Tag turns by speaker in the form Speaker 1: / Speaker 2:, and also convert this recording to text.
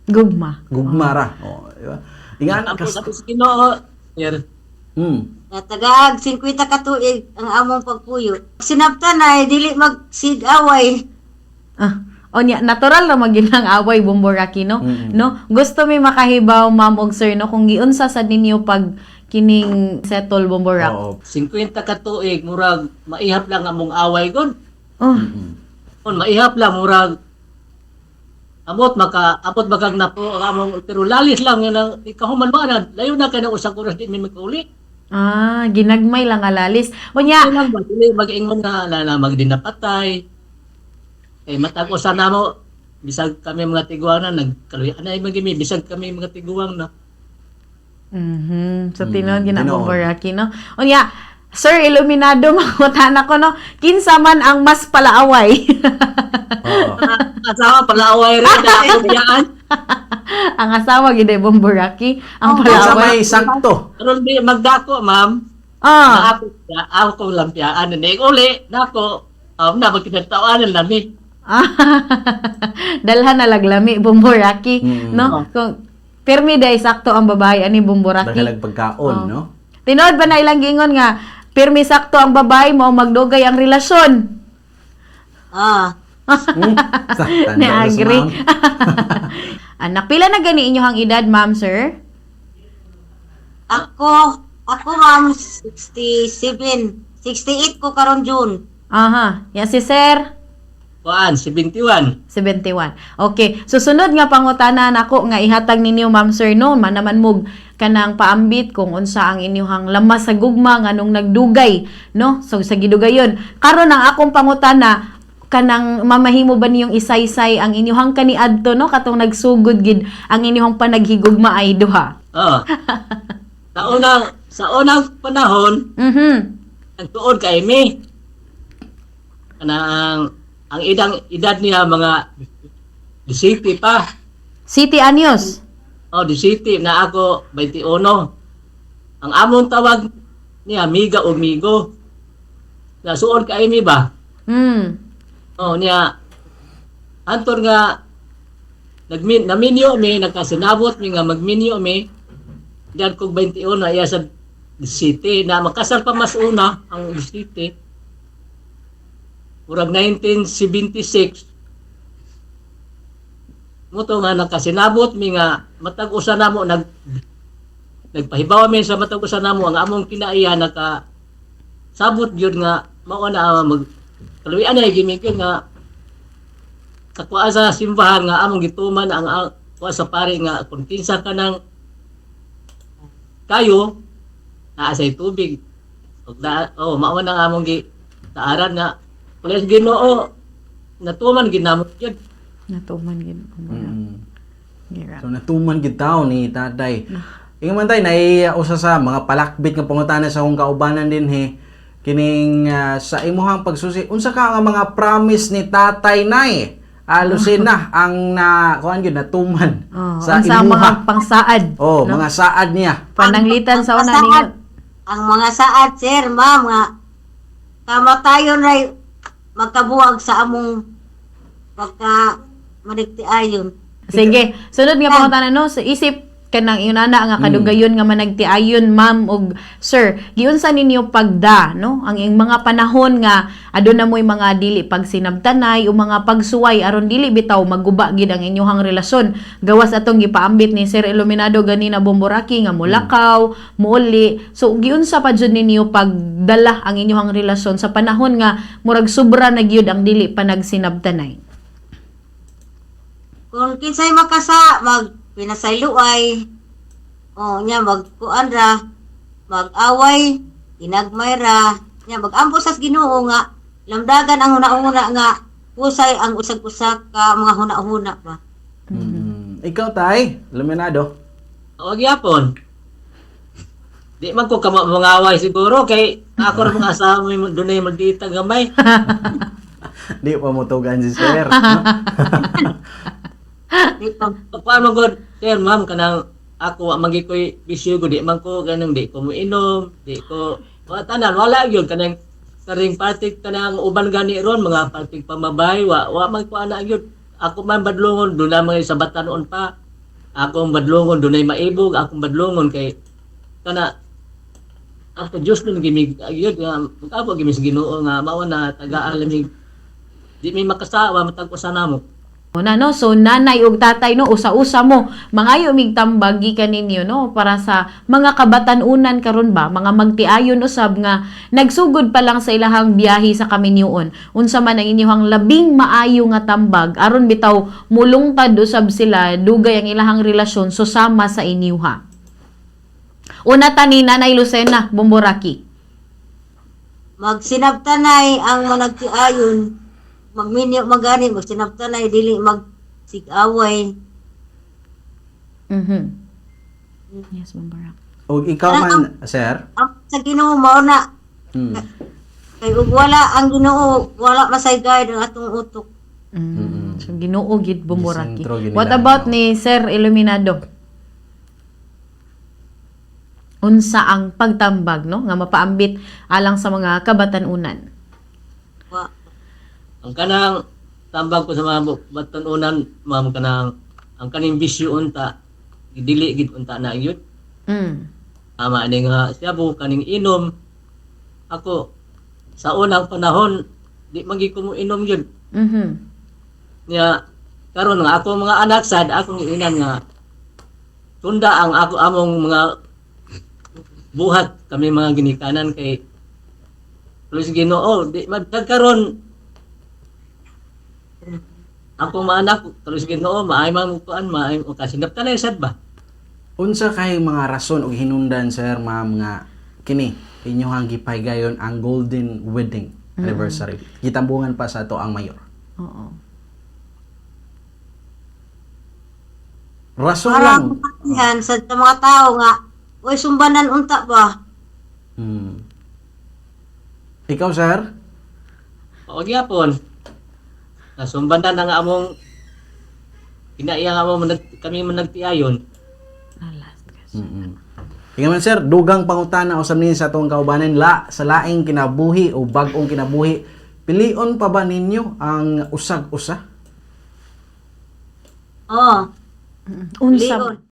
Speaker 1: Gugma.
Speaker 2: Gugma ra. Oh, di ba? Ingan
Speaker 3: Ang
Speaker 2: kas
Speaker 3: sa Ginoo, sir.
Speaker 4: Tagaag 50 ka tuig ang among pagpuyo. Sinabtan ay dili magsigaway.
Speaker 1: Ah, onya natural ra magyud ang away, Bomboraki, no?
Speaker 2: Mm-mm.
Speaker 1: No? Gusto mi makahibaw, ma'am og sir, no, kung giunsa sad ninyo pag kining settle, Bomborak.
Speaker 2: Oo.
Speaker 3: 50 ka tuig, murag maihap lang among away gon.
Speaker 1: Oh.
Speaker 3: Kun maihap lang, murag amot maka amot makag napo ang among, pero lalis lang yun ang ikahuman ba na layo na kay na usang oras di mi makauli.
Speaker 1: Ah, ginagmay lang alalis. Unya,
Speaker 3: Kaya lang ba dili mag-ingon nga na magdinapatay. Kay matag usa namo bisag kami mga tiguang na nagkaluyan ay magimi bisag kami mga tiguang na.
Speaker 1: So tinuod gyud na,
Speaker 2: Tinuod.
Speaker 1: Bomboraki, no? Unya, Sir Iluminado, mangutana ko, no, kinsa man ang mas palaaway?
Speaker 2: Oo.
Speaker 3: Asawa pala away rin na ako biyaan.
Speaker 1: Ang asawa gid ay Bomboraki, ang
Speaker 2: Unsa
Speaker 1: palaaway.
Speaker 2: may sakto?
Speaker 3: Karon di magdako, ma'am.
Speaker 1: Ah,
Speaker 3: Naako siya, ako lampiyaan ni uli nako. Na magkinatawanan nami.
Speaker 1: Ah, dalhan na laglami, Bomboraki, no? Kung pirmi day sakto ang babae ani, Bomboraki.
Speaker 2: Daghalag pagkaon,
Speaker 1: Oh.
Speaker 2: no?
Speaker 1: Tinuod ba na ilang giingon nga pirmi sakto ang babae mo magdugay ang relasyon?
Speaker 4: Ah,
Speaker 2: Tanda na sa
Speaker 1: Na-agree.
Speaker 2: ma'am.
Speaker 1: Anak, pila na gani inyohang edad, ma'am, sir?
Speaker 4: Ako, ma'am, 67. 68 ko karon June.
Speaker 1: Aha. Ya si sir?
Speaker 3: Kuan, 71.
Speaker 1: 71. Okay. Susunod nga pangutana nako nga ihatag ninyo, ma'am, sir, no, man naman mog kanang paambit kung unsa ang inyong lamas sa gugma nganong nagdugay, no? So sa gidugayon. Karon ang akong pangutana, kanang mamahimo ba niyong isaysay ang inyong kaniadto, no, katong nagsugod gid ang inyong panaghigugma ay duha.
Speaker 3: Oo. Sa unang panahon, ang tuod kay mi. Kanang ang idang edad niya mga 17 pa.
Speaker 1: City Anyos.
Speaker 3: Oh, 17 na ako 21. Ang among tawag niya miga o migo. Nasuon kay mi ba? Oh, niya antor nga nagmin naminyo mi, nagkasinabot mi nga magminyo mi. Diyan kog 21, iya sa city na makasal pa mas una ang city. Murag 1976. Muto nga nakasinabot mi nga matag usa namo nagpahibaw mi sa matag usa namo ang among kinaiya naka sabot gyud nga mao na mag kaluwian ay gimigyon nga sa kuha sa simbahan nga among gituman ang kuha sa pare nga kung kinsa ka ng kayo naa say tubig ug na oh mao na ang among gi taaran nga pulis Ginoo natuman gid namo gyud.
Speaker 1: Natuman gid. Gira.
Speaker 2: So natuman gid taon ni tatay. Ingon man tay, naay usa sa mga palakbit nga pangutana sa akong kaubanan din he kining sa imuhang pagsusi, unsa ka nga mga promise ni tatay, nay? Alusin na ang na kuan gyud natuman
Speaker 1: Oh,
Speaker 2: sa
Speaker 1: unsa ang mga
Speaker 2: imuha.
Speaker 1: pangsaad?
Speaker 2: Oh,
Speaker 1: no?
Speaker 2: mga saad niya.
Speaker 1: Pananglitan sa
Speaker 4: Ang
Speaker 1: una
Speaker 4: mga
Speaker 1: ninyo.
Speaker 4: saad, ang mga saad, sir, ma'am, nga kamatayon ray magkabuwag sa among pagka manigtiayon.
Speaker 1: Sige, sunod nga pangutana, no, sa isip kanang inana nga kadugayon nga managtiayon, ma'am og sir, giunsa ninyo pagda, no, ang iyong mga panahon nga aduna mo'y mga dili pagsinabtanay o mga pagsuway aron dili bitaw maguba gid ang inyong relasyon, gawas atong gipaambit ni Sir Iluminado ganina, Bomboraki, nga mulakaw muuli? So giunsa pa jud ninyo pagdala ang inyong relasyon sa panahon nga murag sobra na gyud ang dili panagsinabtanay?
Speaker 4: Kung kinsay makasa, mag pinasayloay, o nya magkuan ra, mag-away, ginagmay ra, nya mag-ampo sa Ginoo nga lamdagan ang huna-huna nga kusay ang usag-usa ka mga huna-huna ba.
Speaker 2: Ikaw, tay, Iluminado.
Speaker 3: O gyapon. Di man ko kama mangaway siguro kay ako ra mga asawa may dunay magdita gamay.
Speaker 2: Di pa mo tugan si sir, no?
Speaker 4: Di pa.
Speaker 3: Paano man gud, sir, ma'am, kanang ako wa man gyud koy bisyo gud, di man ko kanang di ko moinom, di ko wa tanan wala gyud kanang karing party kanang uban gani ron mga party pamabay, wa wa man ko ana gyud. Ako man badlongon doon na mga sa batanon pa. Akong badlongon dunay maibog, akong badlongon kay kana ako Diyos nun gimig ayun nga magkapo gimi sa Ginoo nga mao na tagaan lamig di mi makasawa matag usa namo.
Speaker 1: Na no, so nanay ug tatay, no, usa-usa mo mangayo mig tambag gikan ninyo, no, para sa mga kabatan-unan karon ba, mga magtiayon usab nga nagsugod pa lang sa ilahang biyahe sa kaminyoon. Unsa man ang inyong labing maayo nga tambag aron bitaw mulungtad usab sila, dugay ang ilahang relasyon susama sa inyuha? Una ta ni Nanay Lucena Bomboraki.
Speaker 4: Magsinabtanay ang managtiayon, magminyo magani, magsinabtanay, dili magsigaway.
Speaker 1: Yes, Bomboraki.
Speaker 2: Og ikaw man, sir.
Speaker 4: Ang sa Ginoo mao na kay ug wala ang Ginoo, wala masay guide ang atong utok.
Speaker 1: So Ginoo gid, Bomboraki.
Speaker 2: Gisentro gid
Speaker 1: What
Speaker 2: nila,
Speaker 1: about
Speaker 2: no?
Speaker 1: ni Sir Iluminado? Unsa ang pagtambag, no, nga mapaambit alang sa mga kabatan-unan?
Speaker 4: Wa.
Speaker 3: Ang kanang tambag ko sa mga batununan, ma'am, kanang ang kaning bisyo unta dili gid unta na yun. Tama ani nga shabu, kaning inom. Ako sa unang panahon di man gid ko mo inom yun. Nya karon nga ako mga anak sad akong inan nga tunda ang ako among mga buhat kami mga ginikanan kay plus Ginoo di magkaron ako mga anak tulos Ginoo maay man kuan maay kasinap tanay sad ba.
Speaker 2: Unsa kay mga rason og hinungdan, sir, ma'am, nga kini inyuhang gipahigayon ang golden wedding anniversary? Gitambungan pa sa ato ang mayor.
Speaker 1: Oo.
Speaker 2: Rason
Speaker 4: Para
Speaker 2: lang.
Speaker 4: mapatihan sa mga tao nga, "Uy, sumbanan unta ba?"
Speaker 2: Ikaw, sir?
Speaker 3: O gyapon. Nasumban na nga among kinaiya nga among manag, kami managtiayon.
Speaker 1: Ah, last question.
Speaker 2: Inga man, sir, dugang pangutana usab ni sa atong kaubanan la sa laing kinabuhi o bag-ong kinabuhi. Pilion pa ba ninyo ang usag-usa?
Speaker 4: Oh.
Speaker 1: Unsa
Speaker 4: Leon.